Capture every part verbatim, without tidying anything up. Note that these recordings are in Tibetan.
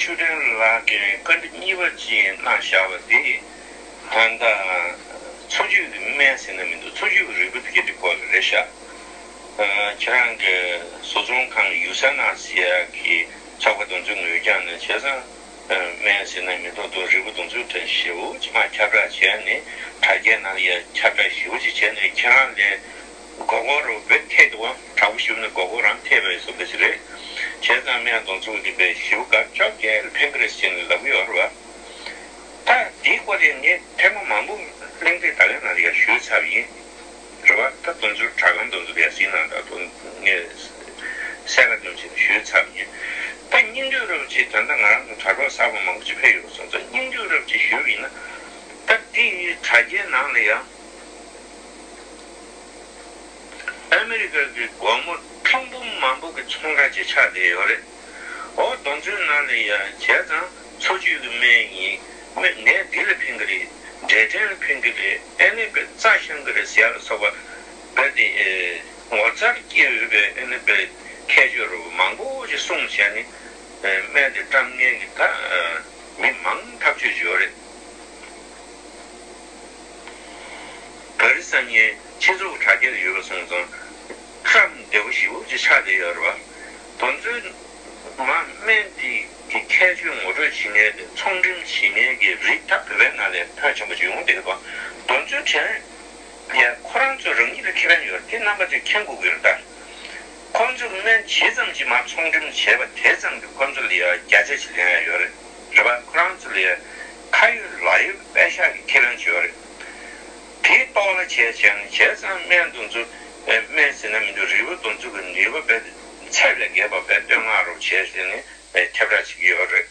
ཆོས་སྒྲོན་ལགས་ཀྱིས་བཀའ་འདྲི་གཉིས་པ་ཅིག་གནང་བཞག་པ་དེ། ད་ལྟ་འཚོ་བཅུད་ཀྱི་སྨན་ཟེར་ན་མི་འདུག་འཚོ་བཅུད་ཀྱི་རིལ་བུ་དེ་གའི་སྐོར་ལ་རེད་ཤག་ཁྱེད་རང་གི་བཟོ་ཚོང་ཁང་ཡུ་ས་ན་ཟེར་ཡག་གི་ཚོགས་པ་དེ་ཚོའི་ངོས་ཀྱང་ནས་བྱས་ཙང་། སྨན་ཟེར་ན་མི་འདུག་འདུག་རིལ་བུ་དེ་ཚོའི་གྲས་ཞེ་པོ་ཅིག་མར་ཁྱབ་བསྒྲགས་བྱས་ནས། དྲ་རྒྱའི་ནང་ལ་ཡ་ཁྱབ་བསྒྲགས་ཞེ་པོ་ཅིག་བྱས་ནས། ཁྱེད་རང་ལས་མགོ་སྐོར་རུ་བེད་ཐེབས་འདུག་བ། དྲག་པོ་ཞུས་ན་མགོ་སྐོར་རང་ཐེབས་པའི་བཟོ་འདྲ་ཞིག་རེད། བྱས་ཙང་སྨན་དེ་ཚོ་གི་དཔེ་ཞེ་པོ་དགའ་ཅོག་རྒྱལ་ལ་ཕན་གི་རེད་ཟེར་ནས་ལབ་ཀྱི་ཡོད་རེད་བ། ད་དེའི་སྐོར་ལ་ངས་ཐེངས་མ་མང་པོ་གླེང་སྟེགས་ད་གའི་ནང་ལ་ཡ་ཞུས་ཚར་བ་ཡིན། རེད་བ། ད་དེ་ཚོའི་དྲ་ཁང་དེ་ཚོ་ལ་ཡ་གཟིགས་གནང་དང་། དེ་ངས་གསལ་ཁ་འདོན་བྱས་ནས་ཞུས་ཚར་བ་ཡིན། ད་སྙིང་བསྡུས་རབ་ཅིག་ད་ལྟ་ང་རང་ཚོ་དྲ་གྲོགས་གསར་པ་མང་པོ་ཅིག་ཕེབས་ཡོད་སོང་ཙང་། སྙིང་བསྡུས་རབ་ཅིག་ཞུས་པ་ཡིན་ན། ད་དེའི་དྲ་རྒྱའི་ནང་ལ་ཡང་ཨ་མི་རི་ཀ་གི་སྒོར་མོ་ཁྲི་འབུམ་མང་པོ་གི་ཚོང་ཁང་ཅིག་ཆགས་བསྡད་ཡོད་རེད། འོ། དེ་ཚོའི་ནང་ལ་ཡ་བྱས་ཙང་འཚོ་བཅུད་ཀྱི་སྨན་ཡིན། སྨན་ནད་འདི་ལ་ཕན་གི་རེད། འབྲས་སྐྲན་ལ་ཕན་གི་རེད། ཨ་ནི་དཔེ་རྩ་ཤན་གི་རེད་ཟེར་ཡ་ལ་སོགས་པ། རྦད་དེ་ངོ་མཚར་སྐྱེ་འོས་པའི་ཨ་ནི་དཔེ་ཁྱད་ཆོས་རུ་མང་པོ་ཞིག་གསུངས་བྱས་ནས། སྨན་དེ་བཀྲམ་མཁན་གྱི་ད་མི་མང་ཐག་ཆོད་ཅིག་ཡོད་རེད། ག་རེ་ཟེར་ན་སྤྱི་ཚོགས་དྲ་རྒྱ་ལ་ཡོད་པ་སོང་ཙང་བཀྲམ་བདེ་པོ་ཞེ་པོ་ཅིག་ཆགས་བསྡད་ཡོད་རེད་བ། དེ་ཚོའི་མ་སྨན་དེ་གི་ཁྱད་ཆོས་ངོ་སྤྲོད་བྱེད་མཁན་དེ། ཚོང་འགྲེམས་བྱེད་མཁན་གྱི་རིགས་ད་བོད་པའི་ནང་ལ་ཕོན་ཆེན་པོ་ཅིག་ཡོང་བསྡད་ཀྱི་འདུག་དེ་ཚོའི་གྲས་ཡ་ཁོ་རང་ཚོ་རང་ཉིད་ལ་ཁེ་ཕན་ཡོད་རེད། དེ་རྣམ་པ་ཚོས་མཁྱེན་དགོས་ཀྱི་རེད་ད། ཁོང་ཚོས་སྨན་ཇི་ཙམ་གྱིས་མར་ཚོང་འགྲེམས་བྱས་པ་དེ་ཙམ་གྱིས་ཁོང་ཚོ་ལ་ཡང་བརྒྱ་ཆ་ཞིག་ལེན་ཡ་ཡོད་རེད། རེད་པ། ཁོ་རང་ཚོ་ལ་ཡང་ཁ་ཡོད་ལག་ཡོད་པད་ཤག་གི་ཁེ་ཕན་ཅིག་ཡོད་རེད། དེའི་ལྟོ་ལ་བྱས་བྱས་ནས། བྱས་ཙང་སྨན་དེ་ཚོ། ཨེ། སྨན་ཟེར་ན་མི་འདུག་རིལ་བུ་དེ་ཚོ་གི་ནུས་པ་རྦད་དེ་ཚད་ལས་བརྒལ་བ་རྦད་བཏོན་གནང་རོགས་བྱས་ཟེར་ནས། ཨེ། ཁྱབ་བསྒྲགས་བྱེད་ཀྱི་ཡོད་རེད།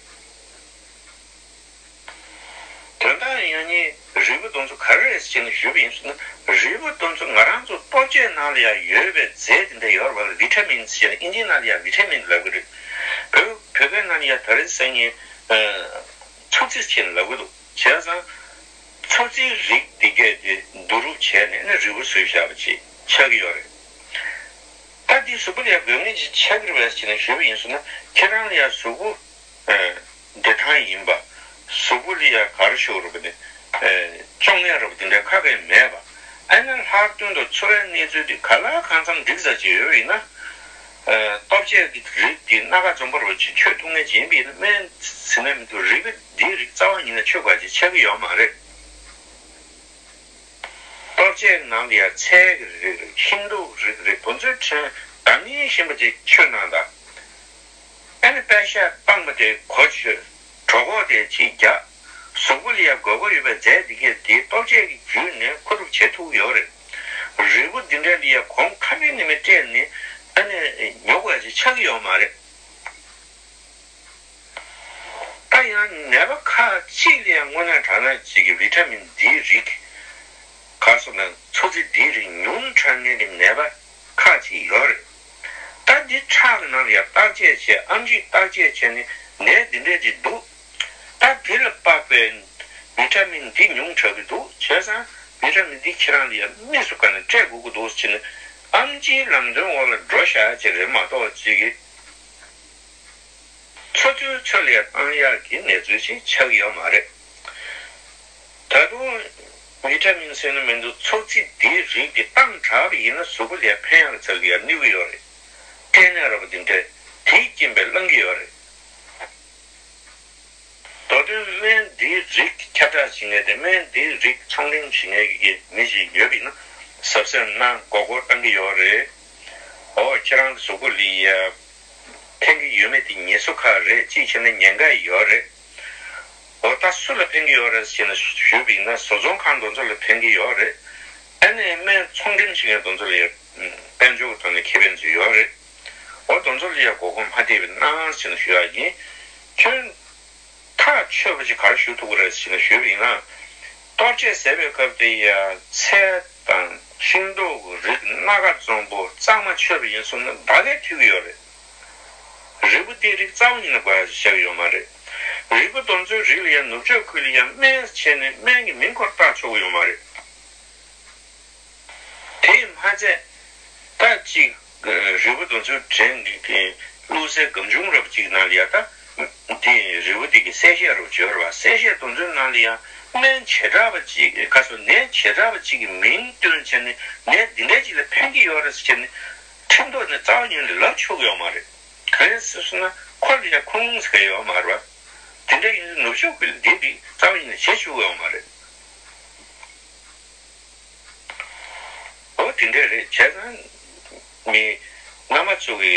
དོན་དག་ཡང་ནི་རིལ་བུ་དེ་ཚོ་ག་རེ་རེད་ཟེར་ནས་ཞུས་པ་ཡིན་ཟེར་ན། རིལ་བུ་དེ་ཚོ་ང་རང་ཚོ་ལྟོ་ཆས་ནང་ལ་ཡང་ཡོད་པའི་རྫས་དེ་འདྲ་ཡོད་རེད་བ། ལ་བི་ཊ་མིན་ཟེར་ནས། ཨིན་ཇིའི་ནང་ལ་ཡང་བི་ཊ་མིན་ལབ་ཀྱི་རེད། བོད་བོད་སྐད་ནང་ལ་ཡང་ད་རེས་སང་ཉིན་ཚོད་རྩི་ཟེར་ནས་ལབ་ཀྱི་འདུག་བྱས་ཙང་ཚོད་རྩིའི་རིགས་དེ་གས་དེ་བསྡུ་རུབ་བྱས་ནས་ནི་རིལ་བུ་བཟོས་བཞག་པ་ཅིག་ཆགས་ཀྱི་ཡོད་རེད། ད་འདི་གཟུགས་པོ་ལ་ཡང་དགོས་ངེས་ཅིག་ཆགས་ཀྱི་རེད་བས་ཟེར་ནས་ཞུས་པ་ཡིན་ཟེར་ན། ཁྱེད་རང་ལ་ཡང་གཟུགས་པོ། ཨེ། བདེ་ཐང་ཡིན་པ། གཟུགས་པོ་ལ་ཡང་ག་རེ་ཞུ་དགོས་རེད་པ། ནི། ཨེ། བཅོ་ལྔ་རེད་པ། དེ་འདྲའི་ཁ་སྐད་མེད་པ། ཨ་ནི་ལྷག་དོན་དུ་འཚོ་བའི་གནས་ཚུལ་འདི་ག་ལ་གང་འཚམ་འགྲིག་ཚར་ཅིག་ཡོད་པ་ཡིན་ན། ཨེ། ལྟོ་ཆས་ཀྱི་རིགས་འདི་སྣ་ཁ་འཛོམས་པོ་རུ་ཅིག་མཆོད་ཐུབ་ངེས་ཅིག་ཡིན་པ་ཡིན་ན། སྨན་ཟེར་ན་མི་འདུག་རིལ་བུ་འདིའི་རིགས་རྩ་བ་ཉིད་ནས་མཆོད་དགོས་ཅིག་ཆགས་ཀྱི་ཡོད་མ་རེད། ལྟོ་ཆས་ནང་ལ་ཡང་ཚལ་གྱི་རིགས་རེད། ཤིང་ཏོག་གི་རིགས་རེད། དེ་ཚོའི་གྲས་ད་ནི་ཤིང་པ་ཅིག་མཆོད་གནང་དང་། ཨ་ནི་པད་ཤག་སྤངས་པ་དེ་གོ་མཆོད། གྲོད་ཁོག་དེ་ཅིག་རྒྱགས། གཟུགས་པོ་ལ་ཡང་དགོས་མཁོ་ཡོད་པའི་རྫས་འདི་གས་དེ་ལྟོ་ཆས་ཀྱི་བརྒྱུད་ནས་མཁོ་སྒྲུབ་བྱེད་ཐུབ་ཀྱི་ཡོད་རེད། རིལ་བུ་འདི་འདྲ་ལ་ཡང་གོང་ཁ་མེད་ནི་མེད་སྤྲད་ནས། ཨ་ནི་ཉོ་དགོས་ཅིག་ཆགས་ཀྱི་ཡོད་མ་རེད། ད་ཡང་ནད་པ་ཁག་ཅིག་ལ་ཡང་དངོས་གནས་དྲང་གནས་ཅིག་གི་བི་ཊ་མིན་ཌིའི་རིགས། ག་སོགས་ན་ཚོད་རྩིས་ཌིའི་རིགས་ཉུང་དྲགས་མཁན་གྱི་ནད་པ་ཁག་ཅིག་ཡོད་རེད། ད་འདི་ཁྲག་གི་ནང་ལ་ཡང་བརྟག་དཔྱད་བྱས། ཨེམ་ཆི་བརྟག་དཔྱད་བྱས་ནས་ནད་འདི་འདྲས་ཅིག་འདུག་ད་དེ་ལ་དཔག་པའི་བི་ཊ་མིན་ཌི་ཉུང་དྲགས་ཀྱི་འདུག་བྱས་ཙང་བི་ཊ་མིན་ཌི་ཁྱེད་རང་ལ་ཡང་དམིགས་སུ་བཀར་ནས་སྤྲད་དགོས་ཀྱི་འདུག་ཟེར་ནས། ཨེམ་ཆིའི་ལམ་སྟོན་འོག་ལ་འགྲོ་བཞག་ཅིག་རེད་མ་གཏོགས། ཅིག་གི་འཚོ་ཚུལ་ཚོད་ལས་བཏང་ཡག་གི་གནས་ཚུལ་ཞིག་ཆགས་ཡོད་མ་རེད། ད་དུང་བི་ཊ་མིན་ཟེར་ན་མི་འདུག་ཚོད་རྩིས་ཌིའི་རིགས་དེ་བཏང་དྲགས་པ་ཡིན་ན་གཟུགས་པོ་ལ་ཕན་ཡག་ཚ་གི་ཡང་གནོད་ཀྱི་ཡོད་རེད། སྐྲན་ནད་ར་བ་དེ་འདྲས་དེའི་རྐྱེན་པས་བསླང་གི་ཡོད་རེད། མདོ་དོན་སྨན་འདིའི་རིགས་ཁྱབ་བསྒྲགས་བྱེད་མཁན་དེ། སྨན་འདིའི་རིགས་ཚོང་འགྲེམས་བྱེད་མཁན་གྱི་མི་ཞིག་ཡོད་པ་ཡིན་ན། གཟབ་གཟབ་གནང་། མགོ་སྐོར་བཏང་གི་ཡོད་རེད། འོ། ཁྱེད་རང་གི་གཟུགས་པོ་ལ་ཡ་ཕན་གྱི་ཡོད་མེད་དེ་ངེས་སོ་ཁག་རེད། གཅིག་བྱས་ན་ཉེན་ཁ་ཡོད་རེད། འོ། ད་སུ་ལ་ཕན་གྱི་ཡོད་རེད་ཟེར་ནས་ཞུས་པ་ཡིན་ན། བཟོ་ཚོང་ཁང་དེ་ཚོ་ལ་ཕན་གྱི་ཡོད་རེད། ཨ་ནི་སྨན་ཚོང་འགྲེམས་བྱེད་མཁན་དེ་ཚོ་ལ་ཡ་དཔལ་འབྱོར་གྱི་ཐོག་ནས་ཁེ་ཕན་ཅིག་ཡོད་རེད། འོ། དེ་ཚོ་ལ་ཡ་མགོ་སྐོར་མ་ཐེབས་པ་གནང་ཟེར་ནས་ཞུ་ཡག་ཡིན། ཁྱོད་ཐག་ཆོད་པ་ཅིག་ག་རེ་ཞུ་ཐུབ་ཀྱི་རེད་ཟེར་ནས་ཞུས་པ་ཡིན་ན། ལྟོ་ཆས་ཟས་པའི་སྐབས་དེ་ཡ་ཚལ་དང་ཤིང་ཏོག་གི་རིགས་སྣ་ཁ་འཛོམས་པོ་གཙང་མ་མཆོད་པ་ཡིན་སོང་ན་ད་གས་འཐུས་ཀྱི་ཡོད་རེད། རིལ་བུ་དེ་རིགས་རྩ་བ་ཉིད་ནས་དགོས་ཡག་ཅིག་ཆགས་ཀྱི་ཡོད་མ་རེད། རིལ་བུ་དེ་ཚོའི་རིགས་ལ་ཡ་ནུབ་ཕྱོགས་ཁུལ་ལ་ཡ་སྨན་བྱས་ནས་སྨན་གྱི་མིང་ཁོ་རང་བཏགས་ཆོག་གི་ཡོད་མ་རེད། དེས་མ་ཚད། ད་ཅིག་རིལ་བུ་དེ་ཚོའི་གྲས་ཀྱི་བླུགས་སའི་སྒམ་ཆུང་རབ་ཅིག་ནང་ལ་ཡ་ད་ དེ་རི་བོ་དེ་གི་གསལ་བཤད་རུ་བརྗོད་ར་བ། གསལ་བཤད་དེ་ཚོའི་ནང་ལ་ཡང་སྨན་བྱེ་བྲག་པ་ཅིག་ཁ་སོ་ནད་བྱེ་བྲག་པ་ཅིག་གི་མིང་བཏོན་བྱས་ནས་ནད་འདི་འདྲ་ཅིག་ལ་ཕན་གྱི་ཡོད་རེད་ཟེར་བྱས་ནས་ཁྲིམས་ཐོག་ནས་རྩ་བ་ཉིད་ནས་ལབ་ཆོག་གི་ཡོད་མ་རེད། གང་ཡིན་ཟེར་སོང་ན་ཁོ་ལ་ཡང་ཁུངས་ལུང་ཟེར་གྱི་ཡོད་མ་རེད་བ། དེ་འདྲ་ཡིན་ན་ནུབ་ཕྱོགས་ཀྱི་ལས་འདི་འདི་རྩ་བ་ཉིད་ནས་བྱེད་ཆོག་གི་ཡོད་མ་རེད། འོ་དེ་འདྲས་རེད། བྱས་ཙང་མི་སྔ་མ་ཚོ་གི་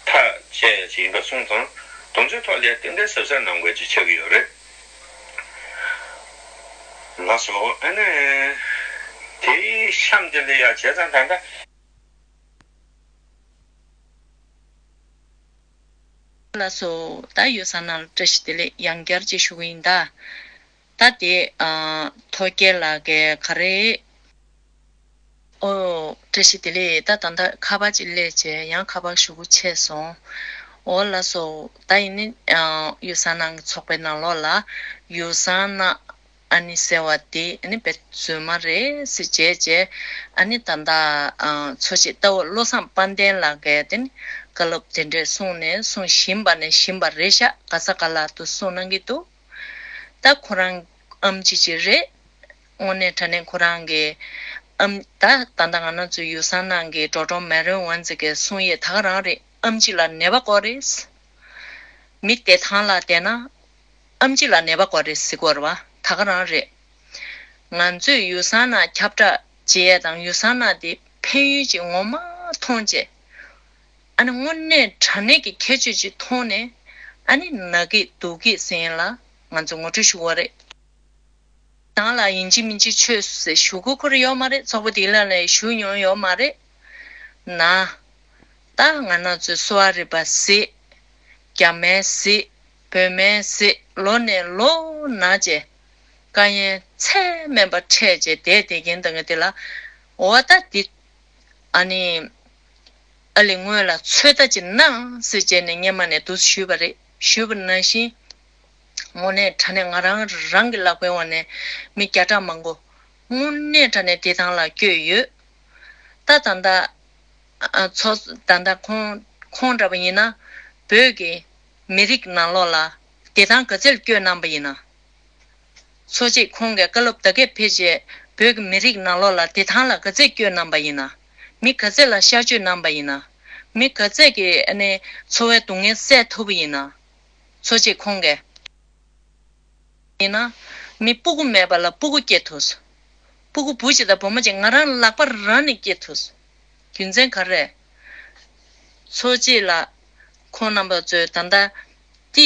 ཐག་བཅད་ཡ་ཅིག་ཡིན་པ་སོང་ཙང་དེ་ཚོའི་ཐོག་ལ་ཡ་ཏན་ཏན་གཟབ་གཟབ་གནང་དགོས་ཅིག་ཆགས་ཀྱི་ཡོད་རེད། ལགས་སོ། ཨ་ནི་དེའི་གཤམ་དེ་ལ་ཡ་བྱས་ཙང་ད་ལྟ། ལགས་སོ། ད་ཡོད་ས་ན་བཀྲ་ཤིས་བདེ་ལེགས་ཡང་བསྐྱར་ཅིག་ཞུ་གི་ཡིན་ད། ད་དེ་ཨ་ཐོ་རྒྱལ་ལགས་ཀྱིས་ག་རེ། ཨོ། བཀྲ་ཤིས་བདེ་ལེགས། ད་ད་ལྟ་ཁ་པར་ཅིག་སླེབས་བྱས་ཡང་ཁ་པར་ཞུ་དགོས་ཆེ་སོང་། ཨོ་ལགས་སོ། ད་ཡིན་ནི་ཨ་ཡུལ་བཟང་ནང་གི་ཚོགས་པའི་ནང་ལོགས་ལ་ཡུལ་བཟང་ན་ཨ་ནི་ཟེར་བ་དེ་ཨ་ནི་བེད་རྫུན་མ་རེད་ཟེར་བྱས་བྱས་ཨ་ནི་ད་ལྟ་ཨ་འཚོ་བྱེད་ལྟ་བ་བློ་བཟང་དཔལ་ལྡན་ལགས་ཀྱིས་དེ་ནི་བཀའ་སློབ་དེ་འདྲས་གསུངས་ནས་གསུངས་བཞིན་པ་ནས་བཞིན་པ་རེད་ཤག་ག་ས་ག་ལ་དུ་གསུངས་གནང་གི་འདུག་ད་ཁོ་རང་ཨེམ་ཆི་ཅིག་རེད། དངོས་གནས་དྲང་གནས་ཁོ་རང་གི་ཨེམ་ད་ད་ལྟ་ང་རང་ཚོའི་ཡུལ་བཟང་ནང་གི་ཌོག་ཊར་མེ་རོན་ཝན་ཙི་གིས་གསུང་ཡས་ད་ག་རང་རེད། ཨེམ་ཆི་ལ་ནད་པ་དགོས་རེད། མི་བདེ་ཐང་ལ་བསྡད་ན་ཨེམ་ཆི་ལ་ནད་པ་དགོས་རེད་ཟེར་གོ་རེད་བ། ད་ག་རང་རེད། ང་ཚོས་ཡུལ་བཟང་ནང་ཁྱབ་བསྒྲགས་བྱེད་ཡས་དང་ཡུལ་བཟང་ནང་དེ་ཕན་ཡོན་ཅིག་ངོ་མ་མཐོང་བྱས། ཨ་ནི་དངོས་གནས་དྲང་གནས་ཀྱི་ཁྱད་ཆོས་ཅིག་མཐོང་ནས་ཨ་ནི་ན་གི་སྡུག་གི་ཟེར་ཡས་ལ་ང་ཚོ་ངོ་སྤྲོད་ཞུ་དགོས་རེད། ནང་ལ་ཡིན་གཅིག་མིན་གཅིག་ཆོས་ཟེར་ཞུ་དགོས་ཁོ་རང་ཡོད་མ་རེད། ཚོགས་པ་དེ་ལ་ལས་ཞུ་མྱོང་ཡོད་མ་རེད། ན། ད་ང་རང་ཚོའི་གསོ་བ་རིག་པ་གཟིགས། རྒྱ་མའི་གཟིགས། བོད་མའི་གཟིགས། ལོ་ནས་ལོ་ན་བྱས། དཀའ་ངལ་ཚད་མེད་པ་འཕྲད་བྱས་བསྡད་བསྡད་མཁན་དེ་འདྲ་དེ་ལ། འོ་ད་འདི། ཨ་ནི། ཨ་ལེ་སྔོན་ལ་ཚོད་ལྟ་ཅིག་གནང་ཟེར་བྱས་ནས་སྔོན་མ་ནས་འདུག་ཞུས་པ་རེད། ཞུས་པ་ནང་བཞིན། དངོས་གནས་དྲང་གནས་ང་རང་རང་གི་ལག་པའི་འོག་ནས་མི་བརྒྱ་ཕྲག་མང་པོ་དངོས་གནས་དྲང་གནས་བདེ་ཐང་ལ་བསྐྱོད་ཡོད། ད་ད་ལྟ་ཨ་ཚོ་ད་ལྟ་ཁོང་ཁོང་འདྲ་པོ་ཡིན་ན་བོད་ཀྱི་མི་རིགས་ནང་ལོགས་ལ་བདེ་ཐང་ག་ཚད་བསྐྱོད་གནང་པ་ཡིན་ན། འཚོ་བྱེད་ཁོང་གིས་བཀའ་སློབ་ད་གས་ཕེབས་རྗེས་བོད་ཀྱི་མི་རིགས་ནང་ལོགས་ལ་བདེ་ཐང་ལ་ག་ཚད་བསྐྱོད་གནང་པ་ཡིན་ན། མི་ག་ཚད་ལ་གཤགས་བཅོས་གནང་པ་ཡིན་ན། མི་ག་ཚད་ཀྱི་ཨ་ནི་འཚོ་བའི་སྡུག་བསྔལ་སེལ་ཐུབ་པ་ཡིན་ན། འཚོ་བྱེད་ཁོང་གིས། ཡིན་ན། མི་སྤུ་གུ་མེད་པ་ལ་སྤུ་གུ་སྐྱེ་ཐུབ། སྤུ་གུ་བུ་གཅིག་དང་བུ་མོ་གཅིག་ང་རང་ལག་པ་རང་ནས་སྐྱེ་ཐུབ། རྒྱུ་མཚན་ག་རེ། འཚོ་བྱེད་ལ། ཁོང་རྣམ་པ་ཚོས་ད་ལྟ། དེ་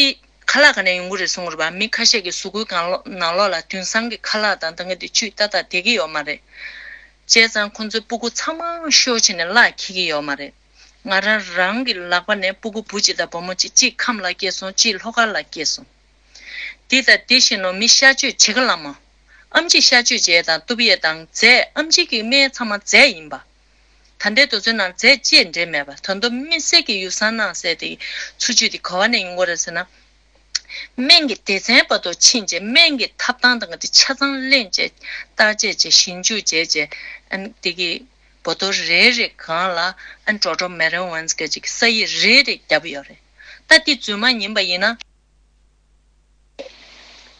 ཁ་ལག་ག་ནས་ཡོང་གི་རེད་གསུང་གི་རེད་པ། མི་ཁ་ཤས་ཀྱི་གཟུགས་པོའི་སྒང་ལོགས་ནང་ལོགས་ལ་དུས་སང་གི་ཁ་ལག་དང་ད་ག་དེ་བཅུད་ཏག་ཏག་བསྡད་ཀྱི་ཡོད་མ་རེད། བྱས་ཙང་ཁོང་ཚོའི་སྤུ་གུ་ཚང་མ་ཤོར་བྱས་ནས་གླགས་འཁེལ་གྱི་ཡོད་མ་རེད། ང་རང་རང་གི་ལག་པ་ནས་སྤུ་གུ་བུ་གཅིག་དང་བུ་མོ་གཅིག་གཅིག་ཁམས་ལ་སྐྱེས་སོང་། གཅིག་ལྷོ་ཁ་ལ་སྐྱེས་སོང་། དེ་དང་དེ་བཞིན་ནོ་མི་གཤགས་བཅོས་བྱེད་ག་ལ་མོ། ཨེམ་ཆི་གཤགས་བཅོས་བྱས་དང་གཏུབ་ཡས་དང་རྫས་ཨེམ་ཆི་གི་སྨན་ཚང་མ་རྫས་ཡིན་པ། ད་ལྟའི་དུས་ཚོད་ནང་རྫས་ཅེས་འདྲེས་མེད་པ། ད་དུང་དམིགས་བསལ་གྱི་ཡུལ་བཟང་ནང་ཟེར་དེ་ཚུར་བཅུད་དེ་ག་བ་ནས་ཡོང་གི་རེད་ཟེར་ན། སྨན་གྱི་སྡེ་ཚན་བར་དུ་ཕྱིན་རྗེས་སྨན་གྱི་ཐབས་སྟངས་དང་དེ་ཆ་ཚང་ལེན་རྗེས་བརྟག་དཔྱད་བྱས་ཞིབ་འཇུག་བྱས་རྗེས་ཨ་ནི་དེ་གི་བར་དོ་རེ་རེ་སྒང་ལ་ཨ་ནི་ཌོག་ཊར་མེ་རོན་ཝན་སི་ཀི་ཅིག་ས་ཡིག་རེ་རེ་བརྒྱབ་ཡོད་རེད། ད་དེ་རྫུན་མ་ཡིན་པ་ཡིན་ན།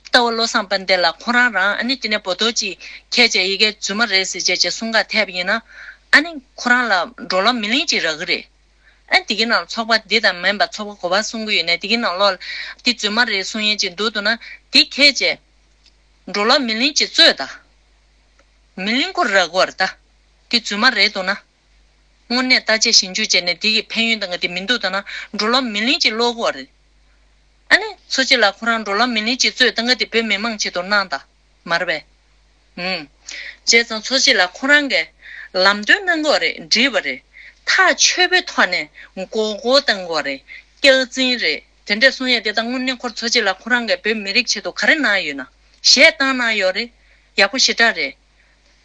ལྟ་བ་བློ་བཟང་དཔལ་ལྡན་ལགས་ཁོ་རང་རང་ཨ་ནི་དེ་ནས་བར་དོ་ཅིག་ཁྱེད་ཅག་ཡི་གེ་རྫུན་མ་རེད་ཟེར་བྱས་བྱས་གསུང་ག་ཐེབས་པ་ཡིན་ན། ཨ་ནི་ཁོ་རང་ལ་འགྲོ་ལམ་མི་ལིང་ཅིག་རག་གི་རེད། ཨ་ནི་དེ་གི་ནང་ཚོགས་པ་འདི་དང་མིན་པ་ཚོགས་པ་ག་བ་གསུང་གི་ཡོད་ནའི་དེ་གི་ནང་ལོགས་ལ་དེ་རྫུན་མ་རེད་གསུང་ཡས་ཅིག་འདུག་འདུག་ན་དེ་ཁྱེད་ཅག་འགྲོ་ལམ་མི་ལིང་ཅིག་རྩོད་ད། མི་ལིང་ཁོ་རག་གི་རེད་ད། དེ་རྫུན་མ་རེད་འདུག་ན། དངོས་གནས་བརྟག་དཔྱད་ཞིབ་འཇུག་བྱས་ནས་དེ་ཡི་ཕན་ཡོན་དང་ག་དེ་མི་འདུག་ད་ན་འགྲོ་ལམ་མི་ལིང་ཅིག་ཀློག་གི་རེད། ཨ་ནི་འཚོ་བྱེད་ལགས་ཁོ་རང་འགྲོ་ལམ་མི་ལིང་ཅིག་རྩོད་ད་ག་དེ་བོད་མི་མང་ཆེད་དུ་གནང་ད། མ་རེད་པས། ཨུམ། བྱས་ཙང་འཚོ་བྱེད་ལགས་ཁོ་རང་གིས་ལམ་སྟོན་གནང་གི་རེད། འགྲིག་པ་རེད། ཐག་ཆོད་པའི་ཐོག་ནས་མགོ་སྐོར་གཏོང་གི་རེད། སྐྱག་རྫུན་རེད། དེ་འདྲས་གསུང་ཡས་དེ་ད་དངོས་གནས་ཁོ་འཚོ་བྱེད་ལགས་ཁོ་རང་གིས་བོད་མི་རིགས་ཆེད་དུ་ག་རེ་གནང་ཡོད་ན། གཞས་བཏང་གནང་ཡོད་རེད། ཡག་པོ་ཞེ་དྲག་རེད།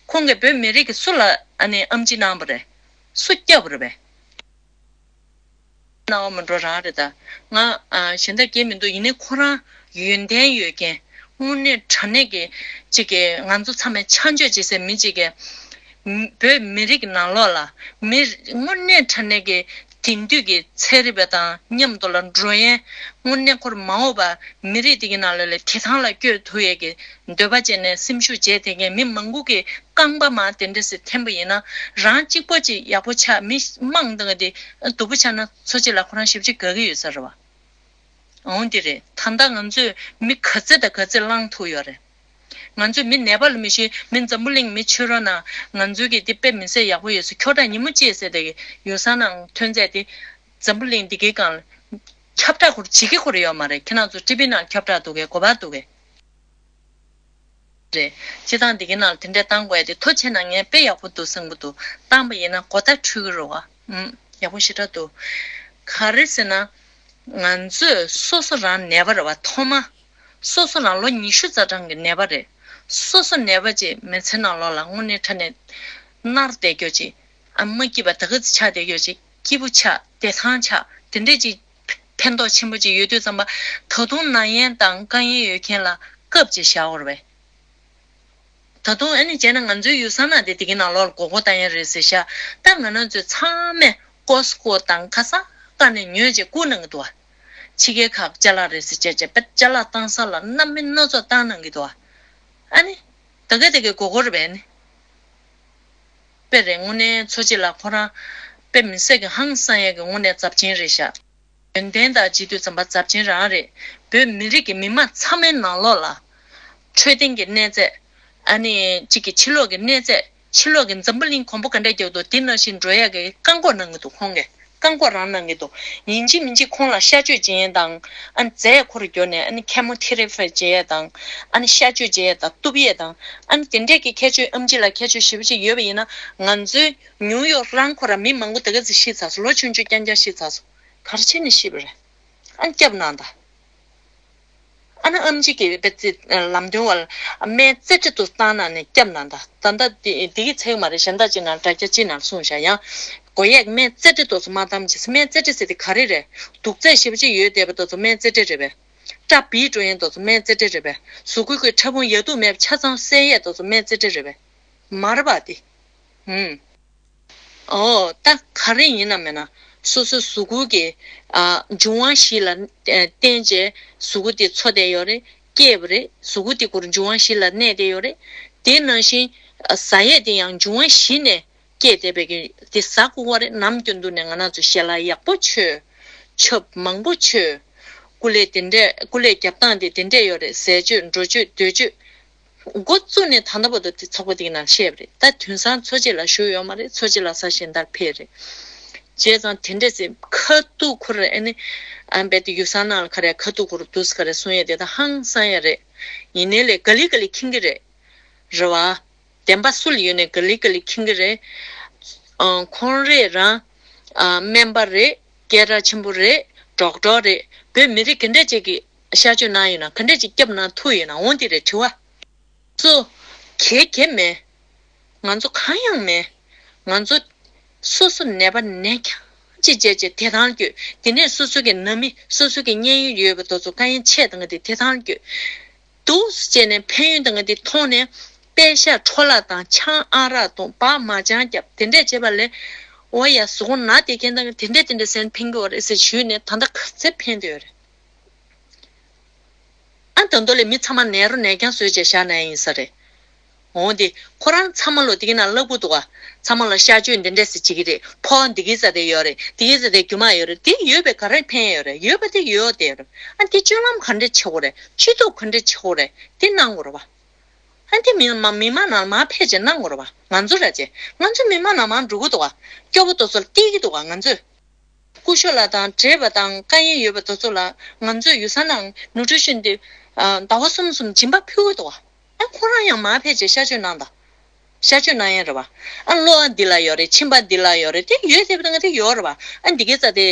ཁོང་གིས་བོད་མི་རིགས་ཀྱི་སུ་ལ་ཨ་ནི་ཨེམ་ཆི་གནང་བ་རེད། སུ་སྐྱབས་པ་རེད་པས། གནང་བ་མི་འགྲོ་རང་རེད་ད། ང་ཨ་གཞན་དག་སྐད་མི་འདུག་ཡིན་ནའི་ཁོ་རང་ཡོན་ཏན་ཡོད་མཁན། དངོས་གནས་དྲང་གནས་ཀྱི་གཅིག་གི་ང་ཚོ་ཚང་མས་ཆ་འཇོག་བྱེད་སའི་མི་གཅིག་གི་བོད་མི་རིགས་ནང་ལོགས་ལ་མི་དངོས་གནས་དྲང་གནས་ཀྱི་ དེང་དུས་ཀྱི་ཚན་རིག་པ་དང་མཉམ་དུ་ལ་འགྲོ་ཡས་དངོས་གནས་ཁོར་མ་འོངས་པ་མི་རིགས་དེ་གི་ནང་ལ་ལས་བདེ་ཐང་ལ་བསྐྱོད་ཐུབ་ཡས་ཀྱི་འདོད་པ་བྱས་ནས་སེམས་ཤུགས་བྱས་དེ་གའི་མི་མང་པོ་གི་རྐང་པ་མ་དེ་འདྲ་སེ་འཐེན་པ་ཡིན་ན་རང་གཅིག་པོ་ཅིག་ཡག་པོ་ཆགས། མི་མང་དང་དེ་སྡུག་པོ་ཆགས་ན་འཚོ་བྱེད་ལ་ཁོ་རང་ཞེ་པོ་ཅིག་དགའ་གི་ཡོད་ས་རེད་བ། འོང་དེ་རེད། ད་ལྟ་ང་ཚོས་མི་ག་ཚད་དང་ག་ཚད་བླངས་ཐུབ་ཡོད་རེད། ང་ཚོས་མི་ནད་པ་ལ་མི་ཤོད། མི་འཛམ་བུ་གླིང་མི་ཆོས་རོགས་ན་ང་ཚོས་ཀྱི་དེ་དཔེ་མི་སྲིད་ཡག་པོ་ཡོད་ས། ཁྱོ་ད་ཉིན་མོ་གཅིག་ཟེར་དེ་གི་ཡོ་ས་ནང་ཐོན་རྫས་དེ་འཛམ་བུ་གླིང་འདི་གའི་སྒང་ཁྱབ་བསྒྲགས་ཁོར་བྱེད་ཀྱི་ཁོར་ཡོད་མ་རེད། ཁྱེད་རང་ཚོ་ཊི་ཝི་ནང་ཁྱབ་བསྒྲགས་འདུག་གས། གོ་བ་འདུག་གས། རེད། སྤྱི་བཏང་འདི་གའི་ནང་ལ་དེ་འདྲས་བཏང་དགོས་ཡ་དེ་ཐུགས་རྗེ་ཆེ་གནང་། ངས་དཔེ་ཡག་པོ་འདུག་བསམ་གྱི་འདུག་བཏང་པ་ཡིན་ན་གོ་བརྡ་འཕྲོད་ཀྱི་རེད་བ། ཨུམ། ཡག་པོ་ཞེ་དྲག་འདུག་ག་རེ་ཟེར་ན། ང་ཚོས་སོ་སོ་རང་ནད་པ་རེད་བ། ཐོག་མ། སོ་སོ་རང་ལོ་ཉི་ཤུ་རྩ་གྲངས་ཀྱི་ནད་པ་རེད། སོ་སོ་ནད་པ་ཅིག་མི་ཚེ་ནང་ལོགས་ལ་དངོས་གནས་དྲང་གནས་མནར་བསྡད་རྒྱུ་ཅིག་ཨ་མ་སྐྱིད་པ་ད་ག་ཚོད་ཆགས་བསྡད་རྒྱུ་ཅིག་སྐྱིད་པོ་ཆགས། བདེ་ཐང་ཆགས། དེ་འདྲས་ཅིག་ཕན་ཐོགས་ཆེན་པོ་ཅིག་ཡོད་དུས་ཙམ་པ། ད་དུང་ན་ཡན་དང་དཀའ་ངལ་ཡོད་མཁན་ལ་སྐབས་ཅིག་བཞག་དགོས་རེད་པས། ད་དུང་ཨ་ནི་བྱས་ན་ང་ཚོའི་ཡུལ་ས་ནང་དེ་དེ་གི་ནང་ལོགས་ལ་མགོ་སྐོར་བཏང་ཡ་རེད་ཟེར་ཤག་ད་ང་རང་ཚོས་ཚང་མས་ཀོ་སི་ཀོ་དང་ཁ་སང་ཀ་ནས་ཉོས་བྱས་བསྐུར་གནང་གི་འདུག་བ། ཕྱི་རྒྱལ་ཁག་ཅ་ལག་རེད་ཟེར་བྱས་བྱས་པ་ཅ་ལག་བཏང་ས་ལ་སྣ་མིན་སྣ་ཚོགས་བཏང་གནང་གི་འདུག་བ། ཨ་ནི། ད་ག་དེ་གི་མགོ་སྐོར་རེད་པས་ནི། དཔེ་རེད། དངོས་གནས་འཚོ་བྱེད་ལ་ཁོ་རང་དཔེ་མི་སྲིད་ཀྱི་ཧང་སང་ཡས་ཀྱི་དངོས་གནས་ཚབས་ཆེན་རེད་ཤག་ཡོན་ཏན་དང་བྱེད་དུས་ཙམ་པ་ཚབས་ཆེན་རང་རེད། བོད་མི་རིགས་ཀྱི་མི་མང་ཚང་མའི་ནང་ལོགས་ལ། འཕྲོད་བསྟེན་གྱི་གནས་ཚད། ཨ་ནི་གཅིག་གི་ཕྱི་ལོགས་ཀྱི་གནས་ཚད། ཕྱི་ལོགས་ཀྱི་འཛམ་བུ་གླིང་གོམ་པ་ག་འདྲ་རྒྱག་འདུག་དེ་ནང་བཞིན་འགྲོ་ཡག་གི་བཀག་འགོག་གནང་གི་འདུག་ཁོང་གིས་བཀག་འགོག་རང་གནང་གི་འདུག་ཡིན་གཅིག་མིན་གཅིག་ཁོང་ལ་གཤག་བཅོས་བྱེད་ཡས་དང་། ཨ་ནི་རྫས་ཁོ་ར་བསྐྱོར་ནས་ཨ་ནི་ཁེ་མོ་ཐེ་ར་པི་བྱེད་ཡས་དང་། ཨ་ནི་གཤག་བཅོས་བྱེད་ཡས་དང་གཏུབ་ཡས་དང་། ཨ་ནི་དེ་འདྲས་ཀྱི་ཁྱད་ཆོས་ཨེམ་ཆི་ལ་ཁྱད་ཆོས་ཞེ་པོ་ཅིག་ཡོད་པ་ཡིན་ན། ང་ཚོའི་ནིའུ་ཡོག་རང་ཁོ་ར་མི་མང་པོ་དེ་ག་ཚོད་ཤི་ཚར་སོང་། ལོ་ཆུང་ཆུང་རྐྱང་རྐྱང་ཤི་ཚར་སོང་། ག་རེ་བྱས་ནས་ཤི་བ་རེད། ཨ་ནི་སྐྱབས་གནང་དང་། ཨ་ནི་ཨེམ་ཆི་གི་པེ་ཙི་ལམ་སྟོན་བ་ལ་སྨན་རྩེ་གྲས་དུ་བཏང་གནང་ནས་སྐྱབས་གནང་དང་། ད་ལྟ་དེ་དེ་གི་ཚད་མ་རེད། གཞན་དག་ཅིག་ནང་དྲ་རྒྱ་ཅིག་ནང་གསུངས་བཞག་ཡང་། དགོས་ཡས་སྨན་རྩེ་གྲས་དུ་མ་བཏང་ཅིག་སྨན་རྩེ་གྲས་ཟེར་དེ་ག་རེ་རེད། དུག་རྫས་ཞེ་པོ་ཅིག་ཡོད་བསྡད་པ་དེ་ཚོ་སྨན་རྩེ་གྲས་རེད་པས། སྐྲ་བིལ་འགྲོ་ཡས་དེ་ཚོ་སྨན་རྩེ་གྲས་རེད་པས། གཟུགས་པོའི་ཕྲ་ཕུང་ཡ་དུག་མེད་པ་ཆ་ཚང་སེལ་ཡས་དེ་ཚོ་སྨན་རྩེ་གྲས་རེད་པས། མ་རེད་པ་དེ། ཧུམ། ཨོ། ད་ག་རེ་ཡིན་ནམ་མེད་ན། སོ་སོའི་གཟུགས་པོ་གི་ཨ་འབྱུང་བ་བཞི་ལ་ཨ་བརྟེན་བྱས་གཟུགས་པོ་དེ་འཚོ་བསྡད་ཡོད་རེད། སྐྱེས་པ་རེད། གཟུགས་པོ་དེ་ཁོ་རང་འབྱུང་བ་བཞི་ལ་གནས་བསྡད་ཡོད་རེད། དེ་ནང་བཞིན་ཨ་ཟ་ཡས་དེ་ཡང་འབྱུང་བ་བཞི་ནས་སྐྱེས་བསྡད་པའི་གི་དེ་ཟ་དགོས་པ་རེད། ནམ་རྒྱུན་དུ་ནས་ང་རང་ཚོ་ཞལ་ལག་ཡག་པོ་མཆོད། ཆབ་མང་པོ་མཆོད། སྐུ་ལས་དེ་འདྲས་སྐུ་ལས་རྒྱབ་སྟངས་དེ་དེ་འདྲས་ཡོད་རེད། ཟས་སྤྱོད་འགྲོ་སྤྱོད་སྡོད་སྤྱོད། འགོ་བཙུགས་ནས་ད་ལྟ་བར་དུ་དེ་ཚོགས་པ་དེའི་ནང་བཤད་པ་རེད། ད་དེང་སང་འཚོ་བྱེད་ལ་ཞུགས་ཡོད་མ་རེད། འཚོ་བྱེད་ལ་ས་གཞན་དག་ཕེབས་རེད། བྱས་ཙང་དེ་འདྲས་ཟེར་ཁ་ཐུག་ཁོ་ར་ཨ་ནི་ཨ་འབད་དེ་ཡུལ་ས་ནང་ལ་ག་རེ་ཁ་ཐུག་ཁོ་ར་འདུག་ག་རེ་གསུང་ཡས་དེ་ད་ཧང་སང་ཡས་རེད། ཡིན་ནའི་ལས་ག་ལེ་ག་ལེ་མཁྱེན་གྱི་རེད། རེད་བ། བདེན་པ་སུ་ལ་ཡོད་ནའི་ག་ལེ་ག་ལེ་མཁྱེན་གྱི་རེད། ཨ་ཁོང་རེ་རང་ཨ་སྨན་པ་རེད། སྐད་གྲགས་ཆེན་པོ་རེད། ཌོག་ཊར་རེད། བོད་མི་རིགས་ག་འདྲས་ཅིག་གི་གཤག་བཅོས་གནང་ཡོད་ན། ག་འདྲས་ཅིག་སྐྱབས་གནང་ཐུབ་ཡོད་ན། འོང་དེ་རེད་དྲི་བ། སོ། གེ་གེ་མེད། ང་ཚོ་གང་ཡང་མེད། ང་ཚོ་སོ་སོ་ནད་པ་ནད་རྐྱང་ཅིག་བྱས་བྱས་བདེ་ཐང་བསྐྱོད། དེ་ནས་སོ་སོ་གི་ནང་མི་སོ་སོ་གི་གཉེན་ཡོད་པ་དེ་ཚོ་དཀའ་ངལ་ཆེ་དང་དེ་བདེ་ཐང་བསྐྱོད། འདུག་སེ་བྱས་ནས་ཕན་ཡོན་དང་དེ་མཐོང་ནས་པད་ཤག་འཕྲོ་བརླག་དང་ཆང་ཨ་རག་འཐུང་། བག་མ་ཆང་རྒྱབ། དེ་འདྲས་བྱས་པ་ལས། འོ་ཡ་གཟུགས་པོ་ན་བསྡད་མཁན་དང་དེ་འདྲས་དེ་འདྲས་ཟེར་ནས་ཕན་གྱི་ཡོད་རེད་ཟེར་ཞུས་ནས་ད་ལྟ་ག་ཚད་ཕན་བསྡད་ཡོད་རེད། ཨ་ད་དུང་ལས་མི་ཚང་མ་ནད་རོ་ནད་རྐྱང་བཟོས་བྱས་བཞག་ན་ཡིན་ས་རེད། འོང་དེ་ཁོ་རང་ཚང་མ་ལོ་དེ་གི་ནང་བརླག་པོ་འདུག་ག་ཚང་མ་ལོ་གཤག་བཅོས་འདི་འདྲས་སེ་བྱེད་ཀྱི་རེད། ཕོ་བ་འདི་གི་རྩ་དེ་ཡོད་རེད། དེ་གི་རྩ་དེ་རྒྱུ་མ་ཡོད་རེད། དེ་ཡོད་པས་ག་རེ་ཕན་ཡོད་རེད། ཡོད་པ་དེ་ཡོད་དེ་ཡོད་རེད། ཨ་དེ་སྤྱོད་ལམ་ག་འདྲས་བྱེད་དགོས་རེད། སྤྱི་ཚོགས་ག་འདྲས་བྱེད་དགོས་རེད། དེ་གནང་དགོས་རེད་བ། ཨ་དེ་མི་མ་མི་མང་ནང་མར་ཕེབས་བྱས་གནང་དགོས་རེད་བ། ང་ཚོ་ར་ཅེ་ང་ཚོ་མི་མང་ནང་མར་འགྲོ་གི་འདུག་ག་སྐྱོ་པོ་དེ་ཚོ་ལ་སྐྱིད་ཀྱི་འདུག་ག་ང་ཚོས། སྐུ་ཞབས་ལགས་དང་བགྲེས་པ་དང་དཀའ་ངལ་ཡོད་པ་དེ་ཚོ་ལ་ང་ཚོས་ཡུལ་ས་ནང་ནུ་ཊི་རི་ཤན་དེ་ཟླ་བ་གསུམ་གསུམ་སྦྱིན་པ་ཕུལ་གྱི་འདུག་ག་ཨ་ཁོ་རང་ཡང་མར་ཕེབས་བྱས་གཤག་བཅོས་གནང་དང་། གཤག་བཅོས་གནང་ཡས་རེད་བ། ཨ་གློ་བ་འདི་ལ་ཡོད་རེད། མཆིན་པ་འདི་ལ་ཡོད་རེད། དེ་ཡོད་དེ་བ་དང་དེ་ཡོད་རེད་བ། ཨ་འདི་གའི་རྩ་དེ་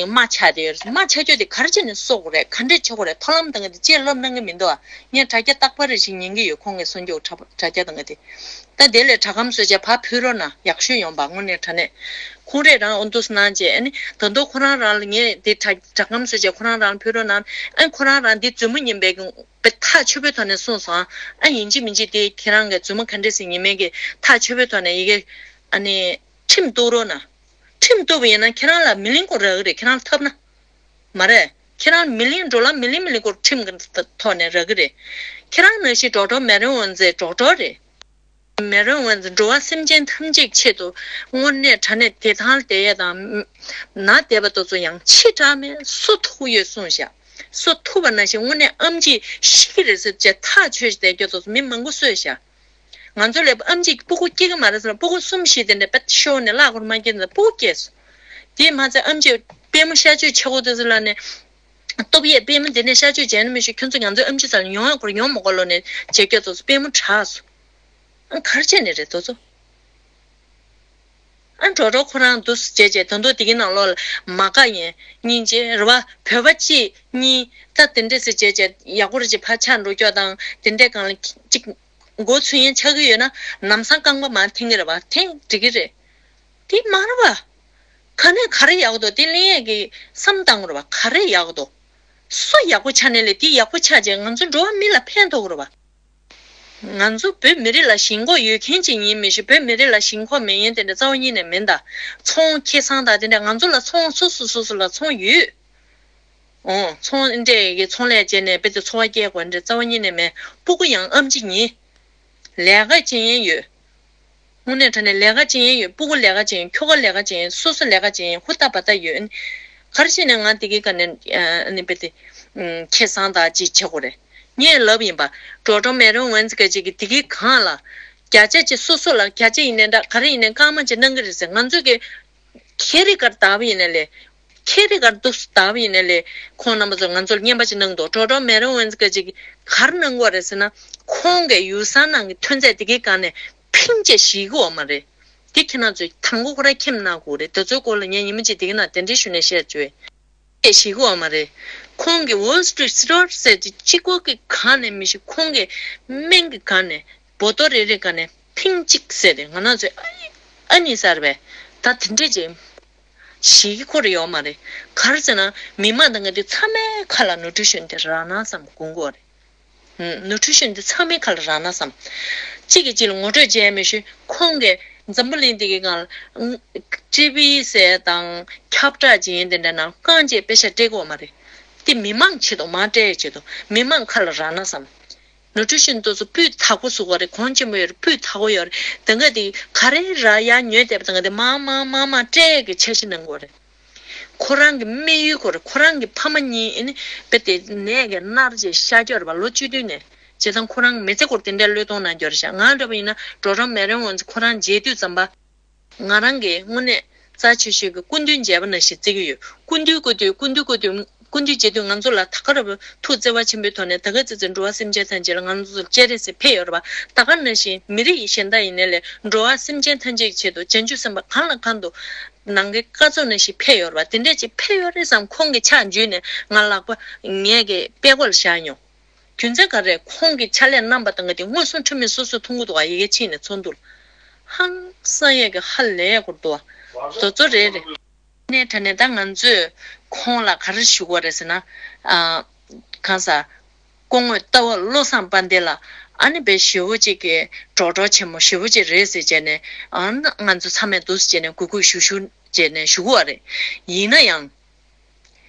རྨ་ཆགས་དེ་ཡོད་རེད། རྨ་ཆགས་རྒྱུ་དེ་ག་རེ་བྱས་ནས་གསོ་དགོས་རེད། ག་འདྲས་བྱེད་དགོས་རེད། མཐོང་ལམ་དང་དེ་ཅེས་སློབ་གནང་གི་མི་འདུག་ག་ངས་དྲ་རྒྱ་རྟག་པར་རེ་ཞིག་ཉན་གྱི་ཡོད། ཁོང་གིས་གསུང་རྒྱུ་དྲ་རྒྱ་དང་དེ། ད་དེ་ལས་དྲ་སྒམ་བཟོས་བྱས་ཕར་ཕུལ་རོགས་གནང་། ཡག་ཤོས་ཡོང་བ་དངོས་གནས་དྲང་གནས། ཁོང་རེ་རང་ཨོ་འདུག་གནང་བྱས་ཨ་ནི་ད་དུང་ཁོ་རང་རང་ལ་ངས་དེ་དྲ་དྲ་སྒམ་བཟོས་བྱས་ཁོ་རང་རང་ལ་ཕུལ་རོགས་གནང་། ཨ་ཁོ་རང་རང་དེ་རྫུན་མ་ཡིན་པའི་གི་ཐག་ཆོད་པོའི་ཐོག་ནས་གསུངས་སོང་། ཨ་ཡིན་གཅིག་མིན་གཅིག་དེ་ཁྱེད་རང་གི་རྫུན་མ་ག་འདྲས་ཟེར་ཡིན་མིན་གི་ཐག་ཆོད་པོའི་ཐོག་ནས་ཡི་གེ་ཨ་ནི་ཁྲིམས་གཏུག་རོགས་གནང་། ཁྲིམས་གཏུག་པ་ཡིན་ན་ཁྱེད་རང་ལ་མི་ལིང་སྐོར་རག་གི་རེད། ཁྱེད་རང་ལ་ཐབས་ན། མ་རེད། ཁྱེད་རང་མི་ལིང་འགྲོ་ལ་མི་ལིང་མི་ལིང་སྐོར་ཁྲིམས་ཀྱི་ཐོག་ནས་རག་གི་རེད། ཁྱེད་རང་ནང་བཞིན་ཌོག་ཊར་མེ་རོན་ཝན་ཛི་ཌོག་ཊར་རེད། མེ་རོན་ཝན་ཛི་འགྲོ་བ་སེམས་ཅན་ཐམས་ཅད་ཆེད་དུ་དངོས་གནས་དྲང་གནས་བདེ་ཐང་བསྡད་ཡས་དང་། ན་བསྡད་པ་དེ་ཚོ་ཡང་ཕྱི་དྲགས་མེད་སུ་ཐུག་ཡོད་གསུངས་ཤག་སུ་ཐུག་པ་ནང་བཞིན་དངོས་གནས་ཨེམ་ཆི་ཤི་གི་རེད་ཟེར་བྱས་ཐག་ཆོད་བསྡད་རྒྱུ་དེ་ཚོ་མི་མང་པོ་གསོས་ཤག་ང་ཚོ་ལ་ཨེམ་ཆི་སྤུ་གུ་སྐྱེ་གི་མ་རེད་ཟེར་ན་སྤུ་གུ་གསུམ་བཞི་དེ་འདྲ་པད་ཤོར་ནས་བརླག་དགོས་མ་སྐྱེས་ན་སྤུ་གུ་སྐྱེས་སོང་། དེས་མ་ཚད་ཨེམ་ཆི་པུས་མོ་གཤག་བཅོས་བྱེད་དགོས་དེ་ཚོ་ལ་ནས། སྟོབས་ཡས་པུས་མོ་འདི་ནས་གཤག་བཅོས་བྱས་ན་མི་ཤེས། ཁྱོད་ཚོ་ང་ཚོའི་ཨེམ་ཆི་ས་ལ་ཡོང་ཡག་སྐོར་ཡོང་མ་དགོས་ལོ་ནས་བྱེད་རྒྱུ་ཚོ་པུས་མོ་དྲག་སོང་། ཨ་ག་རེ་བྱས་ནས་རེད་དོ་ཚོ། ཨ་ཌོག་ཊར་ཁོ་རང་འདུག་སེ་བྱས་བྱས་ད་དུང་དེ་གི་ནང་ལོགས་ལ་མ་དགའ་ཡིན་སྙིང་རྗེ་རེད་བ། བོད་པ་གཅིག་གཉིས་ད་དེ་འདྲས་སེ་བྱས་བྱས་ཡག་པོ་རེད་ཅེས་ཕར་ཆགས་འགྲོ་སྐྱོ་དང་དེ་འདྲས་གང་ལ་གཅིག་མགོ་ཚོས་ཡན་ཆགས་ཀྱི་ཡོད་ན་ལམ་སང་རྐང་པ་མར་འཐེན་གྱི་རེད་བ། འཐེན་འགྲིག་གི་རེད། དེ་མ་རེད་བ། ག་ནས་ག་རེ་ཡག་འདུག་དེ་གླེང་ཡས་ཀྱི་བསམ་བཏང་དགོས་རེད་བ། ག་རེ་ཡག་འདུག་སུ་ཡག་པོ་ཆགས་ནས་ལས་དེ་ཡག་པོ་ཆགས་རྗེས་ང་ཚོ་འགྲོ་བ་མི་ལ་ཕན་ཐོགས་དགོས་རེད་བ། ང་ཚོ་བོད་མི་རིགས་ལ་ཞེན་ཁོག་ཡོད་མཁན་ཅིག་ཡིན་མི་ཤེས། བོད་མི་རིགས་ལ་ཞེན་ཁོག་མེད་མཁན་དེ་འདྲ་རྩ་བ་ཉིད་ནས་མིན་ད། ཚོང་ཁེ་བཟང་དང་དེ་འདྲ་ང་ཚོ་ལ་ཚོང་སོ་སོ་སོ་སོ་ལ་ཚོང་ཡོད། ཨོ་ཚོང་འདྲས་ཀྱི་ཚོང་ལས་བྱས་ནས་དཔེ་དེ་འཚོ་བ་སྐྱེལ་དགོས་འདྲ་རྩ་བ་ཉིད་ནས་མེད། སྤུ་གུ་ཡང་ཨེམ་ཆི་ཡིན། ལས་ཀ་བྱེད་ཡས་ཡོད། དངོས་གནས་དྲང་གནས་ལས་ཀ་བྱེད་ཡས་ཡོད། སྤུ་གུ་ལས་ཀ་བྱེད་ཡས། ཁྱོ་ག་ལས་ཀ་བྱེད་ཡས། སོ་སོ་ལས་ཀ་བྱེད་ཡས་ཧུར་ཐག་འབད་ཐག་ཡོད། ག་རེ་བྱས་ནས་ང་དེ་གའི་སྒང་ནས་ཨ་ནི་དཔེ་དེ་ཁེ་བཟང་དང་ཅིག་བྱེད་དགོས་རེད། ངས་ལབ་ཡིན་པ། ཌོག་ཊར་མེ་རོན་ཝན་ཛི་སྐད་ཅིག་གིས་དེ་གའི་སྒང་ལ་བརྒྱ་ཆ་ཅིག་སོ་སོ་ལ་བརྒྱ་ཆ་ཡིན་ནའི་འདྲ་ག་རེ་ཡིན་ནའི་རྐང་མ་ཅིག་གནང་གི་རེད་ཟེར། ང་ཚོས་ཀྱི་ཁེ་རི་ཀར་བཏགས་པ་ཡིན་ནའི་ལས། ཁེ་རི་ཀར་འདུག་སེ་བཏགས་པ་ཡིན་ནའི་ལས། ཁོང་རྣམ་པ་ཚོ་ང་ཚོར་རྔན་པ་ཅིག་གནང་འདུག་ཌོག་ཊར་མེ་རོན་ཝན་ཛི་སྐད་ཅིག་གིས་ག་རེ་གནང་གི་ཡོད་རེད་ཟེར་ན། ཁོང་གི་ཡུལ་ས་ནང་གི་ཐོན་རྫས་དེ་གའི་སྒང་ནས་ཕིང་ཅེས་ཞིག་གི་ཡོད་མ་རེད། དེ་ཁྱེད་རང་ཚོས་དང་པོ་ཁོ་རང་མཁྱེན་གནང་དགོས་རེད། དེ་ཚོའི་སྐོར་ལ་ངས་ཉི་མ་གཅིག་དེ་གའི་ནང་གདན་འདྲེན་ཞུས་ནས་བཤད་བཅུག་ཅེས་ཞིག་གི་ཡོད་མ་རེད། ཁོང་གི་Wall Street Journal་ཟེར་དེ་གཅིག་པོ་གི་སྒང་ནས་མི་ཤེས། ཁོང་གི་སྨན་གྱི་སྒང་ནས་བོ་ཏོ་རེ་རེ་སྒང་ནས་ཕིང་གཅིག་ཟེར་ཏེ་ང་རང་ཚོས་ཨ་ནི་ཨ་ནི་ཟེར་བས། ད་དེ་འདྲས་ཅིག་ཞིག་གི་ཁོ་རེ་ཡོད་མ་རེད། ག་རེ་ཟེར་ན་མི་མང་དང་ག་དེ་ཚང་མའི་ཁ་ལ་ནུ་ཊི་རི་ཤན་དེ་རག་ན་བསམ་དགོངས་ཀྱི་ཡོད་རེད། ནུ་ཊི་རི་ཤན་དེ་ཚང་མའི་ཁ་ལ་རག་ན་བསམ། གཅིག་གིས་གཅིག་ལ་ངོ་སྤྲོད་བྱས་མི་ཤེས། ཁོང་གིས་འཛམ་བུ་གླིང་འདི་གི་སྒང་ལ་ཊི་བི་ཟེར་དང་ཁྱབ་བསྒྲགས་བྱེད་ཡས་དེ་འདྲ་ནང་རྐང་རྗེས་པེ་ཤ་སྤྲད་ཀྱི་ཡོད་མ་རེད། དེ་མི་མང་ཆེད་དུ་མར་སྤྲད་ཡས་ཆེད་དུ་མི་མང་ཁ་ལ་རག་ན་བསམ། ནུ་ཊི་རི་ཤན་དེ་ཚོ་སྤུས་དག་པོ་བཟོ་དགོས་རེད། གོང་ཆེན་པོ་ཡོད་རེད། སྤུས་དག་པོ་ཡོད་རེད། དེ་འགའ་དེ་ག་རེ་རག་ཡ་ཉོས་བསྡད་པ་དེ་འགའ་དེ་མར་མར་མར་མར་སྤྲད་ཡས་ཀྱི་འཆར་གཞི་གནང་དགོས་རེད། ཁོ་རང་གི་དམིགས་ཡུལ་ཁོ་རེད། ཁོ་རང་གི་ཕ་མ་གཉིས་ཨེ་ནི་དཔེ་དེ་ནད་ཀྱིས་མནར་རྗེས་གཤགས་ཀྱི་ཡོད་རེད་པ། ལོ་བཅུ་བདུན་ནས། བྱས་ཙང་ཁོ་རང་མི་ཚེ་སྐོར་དེ་འདྲའི་བློས་གཏོང་གནང་ཀྱི་ཡོད་རེད་ཤག་ང་འདྲ་པོ་ཡིན་ན་ཌོག་ཊར་མེ་རོན་ཝན་ཛི་ཁོ་རང་མཇལ་དུས་ཙམ་པ། ང་རང་གིས་དངོས་གནས་རྩ་ཆེ་ཤོས་ཀྱི་སྐུ་མདུན་མཇལ་བ་ནང་བཞིན་བརྩི་གི་ཡོད། སྐུ་མདུན་སྐུ་མདུན་སྐུ་མདུན་སྐུ་མདུན་སྐུ་མདུན་མཇལ་དུས་ང་ཚོ་ལ་ད་ག་རེ་ཐུགས་བརྩེ་བ་ཆེན་པོའི་ཐོག་ནས་ད་ག་ཙི་ཙི་འགྲོ་བ་སེམས་ཅན་ཐམས་ཅད་ལ་ང་ཚོ་ཚོར་སྤྱན་རས་གཟིགས་ཕེབས་ཡོད་རེད་པ། ད་ག་ནང་བཞིན་མི་རིགས་གཞན་དག་ཡིན་ནའི་ལས་འགྲོ་བ་སེམས་ཅན་ཐམས་ཅད་ཀྱི་ཆེད་དུ་བྱང་ཆུབ་སེམས་དཔའ་གང་ལ་གང་དུ་ནང་གི་བཀའ་ཚོགས་ནང་བཞིན་ཕེབས་ཡོད་རེད་པ། དེ་འདྲས་ཅིག་ཕེབས་ཡོད་རེད་བསམ་ཁོང་གི་ཕྱག་འཇུས་ནས་ང་ལག་པ་ངའི་གི་པད་ཀོ་ལ་བཞག་མྱོང་། རྒྱུ་མཚན་ག་རེ། ཁོང་གི་ཕྱག་ལས་གནང་པ་དང་ག་དེ་མངོན་སུམ་འཁྲུལ་མེད་སོ་སོས་མཐོང་གི་འདུག་ག་ཡི་གེ་ཕྱིན་ནས་ཚོགས་འདུ་ལ། ཧང་སང་ཡས་ཀྱི་ཧ་ལས་ཡས་སྐོར་འདུག་ག་དེ་ཚོ་རེད་རེད། ནས་དྲ་ནས་ད་ང་ཚོས་ཁོང་ལ་ག་རེ་ཞུ་དགོས་རེད་ཟེར་ན། ཨ། གང་ཟག་སྐུ་ངོ་རྟ་བབས་བློ་བཟང་དཔལ་ལྡན་ལགས་ཨ་ནི་དཔེ་ཞེ་པོ་ཅིག་གི་གྲོགས་གྲོགས་ཆེན་མོ་ཞེ་པོ་ཅིག་རེད་ཟེར་བྱས་ནས། ཨ་ནི་ང་ཚོ་ཚང་མས་འདུག་སེ་བྱས་ནས་གུས་གུས་ཞུ་ཞུ་བྱས་ནས་ཞུ་གི་ཡོད་རེད། ཡིན་ན་ཡང་།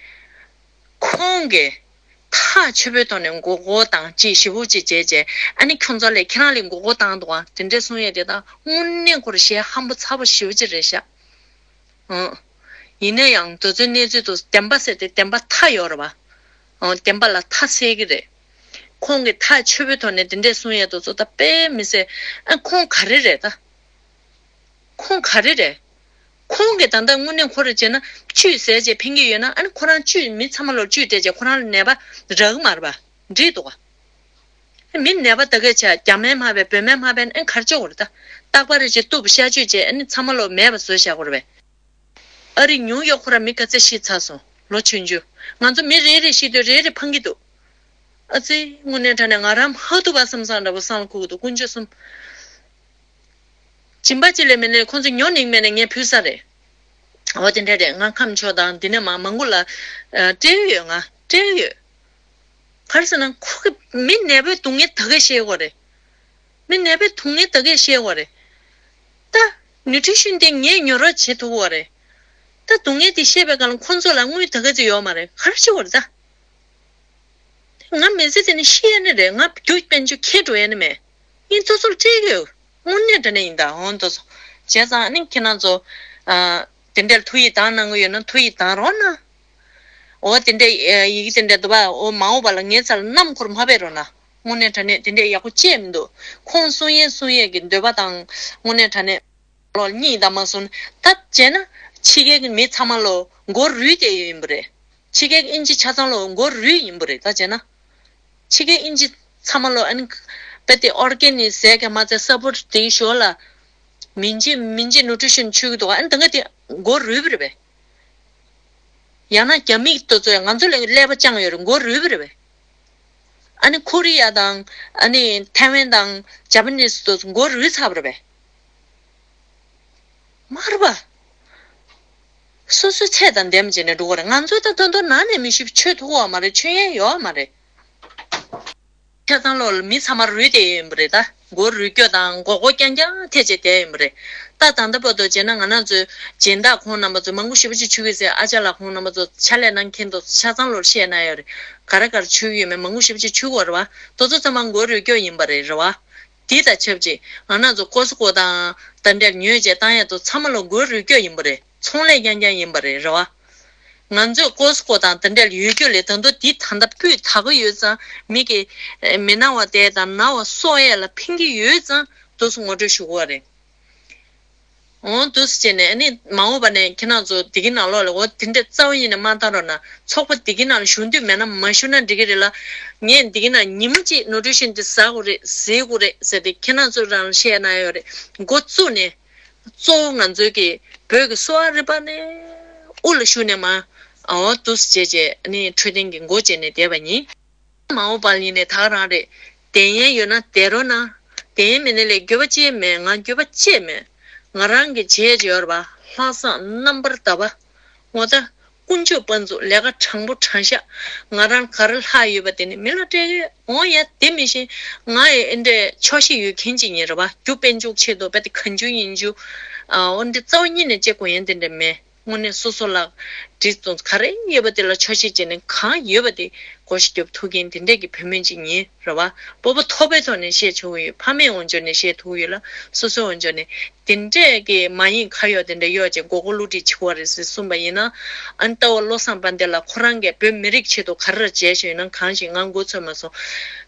ཁོང་གིས་ཐག་ཆོད་པོའི་ཐོག་ནས་མགོ་སྐོར་བཏང་ཅིག་ཞེ་པོ་ཅིག་བྱས་བྱས། ཨ་ནི་ཁྱོད་ཚོ་ལས་ཁྱེད་རང་ལས་མགོ་སྐོར་བཏང་འདུག་ག་དེ་འདྲས་གསུང་ཡས་དེ་དག་དངོས་གནས་ཁོ་རང་གཞས་ཧམ་པ་ཚ་པོ་ཞེ་པོ་ཅིག་རེད་ཤག་ཨང་། ཡིན་ན་ཡང་དེ་ཚོའི་གནས་ཚུལ་དེ་བདེན་པ་ཟེར་དེ་བདེན་པ་མཐའ་ཡོད་རེད་པ། ཨང་། བདེན་པ་ལ་མཐའ་གསལ་གྱི་རེད། ཁོང་གིས་ཐག་ཆོད་པོའི་ཐོག་ནས་དེ་འདྲས་གསུང་ཡས་དེ་ཚོ་ད་དཔེ་མི་སྲིད། ཨ་ཁོང་ག་རེ་རེད་ད། ཁོང་ག་རེ་རེད། ཁོང་གིས་ད་ལྟ་དངོས་གནས་ཁོ་རང་བྱས་ན་བཅུད་ཟས་བྱས་ཕན་གྱི་ཡོད་ན། ཨ་ནི་ཁོ་རང་བཅུད་མི་ཚང་མ་ལོ་བཅུད་སྤྲད་བྱས་ཁོ་རང་ལ་ནད་པ་རག་གི་མ་རེད་པ། འགྲིག་འདུག་ག་མི་ནད་པ་ད་གས་ཆ་རྒྱ་སྨན་མ་བས་བོད་སྨན་མ་བས་ཨ་ནི་ག་རེ་བྱེད་དགོས་རེད་ད། རྟག་པར་རེ་བྱས་གཏུབ་གཤག་བཅོས་བྱས་ཨ་ནི་ཚང་མ་ལོ་མེད་པ་བཟོས་བཞག་དགོས་རེད་པས། ཨ་རི་ཉུའུ་ཡོག་ཁོ་རང་མི་ག་ཚད་ཤི་ཚར་སོང་ལོ་ཆུང་ཆུང་། ང་ཚོ་མི་རེ་རེ་ཤི་དུས་རེ་རེ་ཕངས་ཀྱི་འདུག་ཨ་ཙི་དངོས་གནས་དྲང་གནས་ང་རང་ཧ་ཐུ་བ་བསམ་བསམ་འདྲ་པོ་སང་ལ་ཁུག་གི་འདུག་དཀོན་མཆོག་གསུམ། སྦྱིན་པ་ཅི་ལས་མེད་ནས་ཁོང་ཚོ་ཉོ་ནིང་མེད་ནས་ངས་ཕུལ་ས་རེད། འོ་དེ་འདྲ་རེད། ང་ཁམས་ཕྱོགས་དང་འདི་ནས་མ་མང་པོ་ལ་ཨ་སྤྲད་ཡོད། ང་སྤྲད་ཡོད། ག་རེ་ཟེར་ན་ཁོ་གི་མི་ནད་པའི་སྡུག་བསྔལ་ད་གས་ཤེས་དགོས་རེད། མི་ནད་པའི་སྡུག་བསྔལ་ད་གས་ཤེས་དགོས་རེད། ད་ནུ་ཊི་རི་ཤན་དེ་ངས་ཉོ་རོགས་བྱེད་ཐུབ་དགོས་རེད། ད་སྡུག་བསྔལ་དེ་བཤད་པའི་སྒང་ལ་ཁོང་ཚོ་ལ་དངུལ་ད་ག་ཚོད་ཡོད་མ་རེད། ག་རེ་བྱེད་དགོས་རེད་ད། ང་མི་ཚེ་དེ་ནི་ཤི་ཡ་ནི་རེད། ང་རྒྱུ་དཔལ་འབྱོར་ཁྱེར་འགྲོ་ཡ་ནི་མེད། ངས་ཚོ་ཚོར་སྤྲད་ཡོད། དངོས་གནས་དྲང་གནས་ཡིན་ད། འོང་དུ་སོང་། བྱས་ཙང་ཨ་ནི་ཁྱེད་རང་ཚོ། ཨ། དེ་འདྲའི་ཐུགས་ཡིད་དྭངས་གནང་གི་ཡོད་ན་ཐུགས་ཡིད་དྭངས་རོགས་གནང་། འོ་དེ་འདྲའི་ཡི་གེ་དེ་འདྲ་འདུག་པ། འོ་མ་འོངས་པ་ལ་ངའི་རྩ་ལ་རྣམ་འཁོར་མ་སྤེལ་རོགས་གནང་། དངོས་གནས་དྲང་གནས་དེ་འདྲའི་ཡག་པོ་ཅི་ཡང་མི་འདུག། ཁོང་གསུང་ཡས་གསུང་ཡས་ཀྱི་འདོད་པ་དང་། དངོས་གནས་དྲང་གནས། ལོ་གཉིས་དང་མ་སོང་ད་བྱས་ན། ཕྱི་རྒྱལ་གྱི་མི་ཚང་མ་ལོ་མགོ་རུལ་བསྡད་ཡོད་ཡིན་པ་རེད། ཕྱི་རྒྱལ་གྱི་དབྱིན་ཇི་ཆ་ཚང་ལོ་མགོ་རུལ་ཡིན་པ་རེད་ད་བྱས་ན། ཕྱི་རྒྱལ་དབྱིན་ཇི་ཚང་མ་ལོ་ཨ་ནི། དཔེ་དེ་ཨོར་གེ་ནིག་ཟས་ཀྱི་མ་ཚད་ས་པོར་ཊི་དེའི་ཞོར་ལ། མིན་ཇི་མིན་ཇི་ནུ་ཊི་རི་ཤན་མཆོད་ཀྱི་འདུག། ཨ་ནི་ད་ག་དེ་མགོ་རུལ་བ་རེད་པས། ཡང་ན་རྒྱ་མིའི་དེ་ཚོས་ང་ཚོ་ལ་ཀླད་པ་བཅངས་ཡོད་རེད། མགོ་རུལ་བ་རེད་པས། ཨ་ནི་ཁོ་རི་ཡ་དང་། ཨ་ནི་ཐའེ་ཝན་དང་ཇ་པ་ནིས་དེ་ཚོ་མགོ་རུལ་ཚར་བ་རེད་པས། མ་རེད་པ། སོ་སོའི་ཚད་དང་ལྡན་པ་བྱས་ནས་འགྲོ་དགོས་རེད། ང་ཚོ་ད་དོན་དུ་ནང་ནས་མི་ཤི་བ་ཆོད་ཐུབ་ཀྱི་ཡོད་མ་རེད། ཆོད་ཡས་ཡོད་མ་རེད། ཆ་ཚང་ལོ་ལ་མི་ཚང་མ་རུལ་བསྡད་ཡོད་པ་རེད་ད། མགོ་རུལ་སྐྱོ་དང་མགོ་སྐོར་རྐྱང་རྐྱང་ཐེབས་བྱས་བསྡད་ཡོད་པ་རེད། ད་ད་ལྟ་བར་དུ་བྱས་ན་ང་རང་ཚོའི་སྦྱིན་བདག་ཁོང་རྣམ་པ་ཚོ་མང་པོ་ཞེ་པོ་ཅིག་མཆོད་ཀྱི་ཟེར། ཨ་ཅག་ལགས་ཁོང་རྣམ་པ་ཚོ་ཕྱག་ལས་གནང་མཁན་དེ་ཚོ་ཆ་ཚང་ལོ་བཤད་གནང་ཡོད་རེད། ག་རེ་ག་རེ་མཆོད་ཀྱི་ཡོད་མེད་མང་པོ་ཞེ་པོ་ཅིག་མཆོད་ཀྱི་ཡོད་རེད་པ། དེ་ཚོ་ཚང་མ་མགོ་རུལ་སྐྱོ་ཡིན་པ་རེད། རེད་པ། དེ་དང་ཆབས་ཅིག་ང་རང་ཚོ་ཀོ་སི་ཀོ་དང་ད་འདྲ་ཉོས་བྱས་བཏང་ཡ་དེ་ཚང་མ་ལོ་མགོ་རུལ་སྐྱོ་ཡིན་པ་རེད། ཚོང་ལས་རྐྱང་རྐྱང་ཡིན་པ་རེད། རེད་པ། ང་ཚོས་ཀོ་སི་ཀོ་དང་དེ་འདྲ་ཡོད་རྒྱུ་ལས་ད་དུང་དེ་ད་ལྟ་སྤུས་དག་གི་ཡོད་ཙང་། མི་གི་མི་ན་བ་དེ་དང་ན་བ་གསོ་ཡས་ལ་ཕན་གྱི་ཡོད་ཙང་དེ་ཚོ་ངོ་སྤྲོད་ཞུ་དགོས་པ་རེད། འོ་དེ་འདྲ་བྱས་ནས་ཨ་ནི་མ་འོངས་པ་ནས་ཁྱེད་རང་ཚོ་དེ་གི་ནང་ལོགས་ལ་འོ་དེ་འདྲ་རྩ་བ་ཉིད་ནས་མ་བཏང་རོགས་གནང་། ཚོགས་པ་དེ་གི་ནང་ལ་ཞུགས་འདོད་མེད་ན་མ་ཞུགས་ན་འགྲིག་གི་རེད་ལ། ངས་དེ་གི་ནང་ཉིན་མ་གཅིག་ནུ་ཊི་རི་ཤན་དེ་ཟ་དགོས་རེད། ཟས་དགོས་རེད་ཟེར་ཏེ་ཁྱེད་རང་ཚོ་རང་ལ་བཤད་གནང་ཡོད་རེད། འགོ་བཙུགས་ནས། གཙོ་བོ་ང་ཚོའི་གི་བོད་ཀྱི་གསོ་བ་རིག་པ་ནས་དབུ་ལ་ཞུགས་ནས་མ། འོ་དེ་འདྲ་བྱས་བྱས་ཨ་ནི་འཕྲོད་བསྟེན་གྱི་འགོ་བྱས་ནས་བསྡད་པ་ཡིན། མ་འོངས་པ་ཡིན་ནའི་ད་ག་རང་རེད། བསྡད་ཡས་ཡོད་ན་བསྡད་རོགས་གནང་། བསྡད་ཡས་མེད་ན་ལས་འགྱོད་པ་ཅི་ཡང་མེད། ང་འགྱོད་པ་ཅི་ཡང་མེད། ང་རང་གིས་བྱས་བྱས་ཡོད་རེད་པ། ལྷག་བསམ་རྣམ་པར་དག་པ། ངོ་ད། དཀོན་མཆོག་དཔལ་འཛོམས་ལས་ཀ་དྲང་པོ་དྲང་བཞག། ང་རང་ག་རེ་ལྷག་ཡོད་པ་དེ་ནི་མི་ལ་སྤྲད་ཀྱི་ཡོད། འོ་ཡ་དེ་མི་ཤེས། ང་ཡི་ཨེ་འདྲས་ཆོག་ཤེས་ཡོད་མཁན་ཅིག་ཡིན་རེད་པ། རྒྱུ་དཔལ་འབྱོར་ཆེད་དུ་དཔེ་དེ་གང་བྱུང་ཡིན་རྒྱུ། ཨ་འོ་འདི་རྩ་བ་ཉིད་ནས་བྱེད་དགོས་ཡ་དེ་འདྲ་མེད། དངོས་གནས་སོ་སོ་ལ་འདྲི་ཙམ་ག་རེ་ཡོད་པ་དེ་ལ་ཆོག་ཤེས་བྱས་ནས་གང་ཡོད་པ་དེ་བགོ་བཤའ་རྒྱོབ་ཐུབ་མཁན་དེ་འདྲས་ཀྱི་བུད་མེད་ཅིག་ཡིན་རེད་པ། སྤོབས་པ་མཐོ་པོའི་ཐོག་ནས་བཤད་ཆོག་གི་ཡོད། ཕ་མེས་འོག་འཇོག་ནས་བཤད་ཐུབ་ཀྱི་ཡོད་ལ། སོ་སོའི་འོག་འཇོག་ནས། དེ་འདྲས་ཀྱི་མ་ཡིན་ཁ་ཡོག་དེ་འདྲས་གཡོག་བྱས་མགོ་སྐོར་བསླུ་བྲིད་བྱེད་དགོས་རེད་ཟེར་གསུངས་པ་ཡིན་ན། ཨ་ནི་ལྟ་བ་བློ་བཟང་དཔལ་ལྡན་ལགས་ཁོ་རང་གིས་བོད་མི་རིགས་ཆེད་དུ་ག་རེ་ར་བྱས་བཞག་ཡོད་ན། གང་ཞིག་ང་མགོ་ཚོས་མ་སོང་།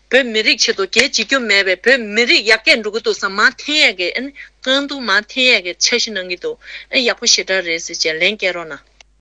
བོད་མི་རིགས་ཆེད་དུ་གལ་བྱེད་རྒྱུ་མེད་པའི་བོད་མི་རིགས་ཡར་རྒྱས་འགྲོ་གི་འདུག་བསམ་མར་འཐེན་ཡས་ཀྱི་ཨ་ནི་རྐང་དུང་མར་འཐེན་ཡས་ཀྱི་འཆར་གཞི་གནང་གི་འདུག། ཨ་ནི་ཡག་པོ་ཞེ་དྲག་རེད་ཟེར་བྱས་ལན་སྐྱེལ་རོགས་གནང་།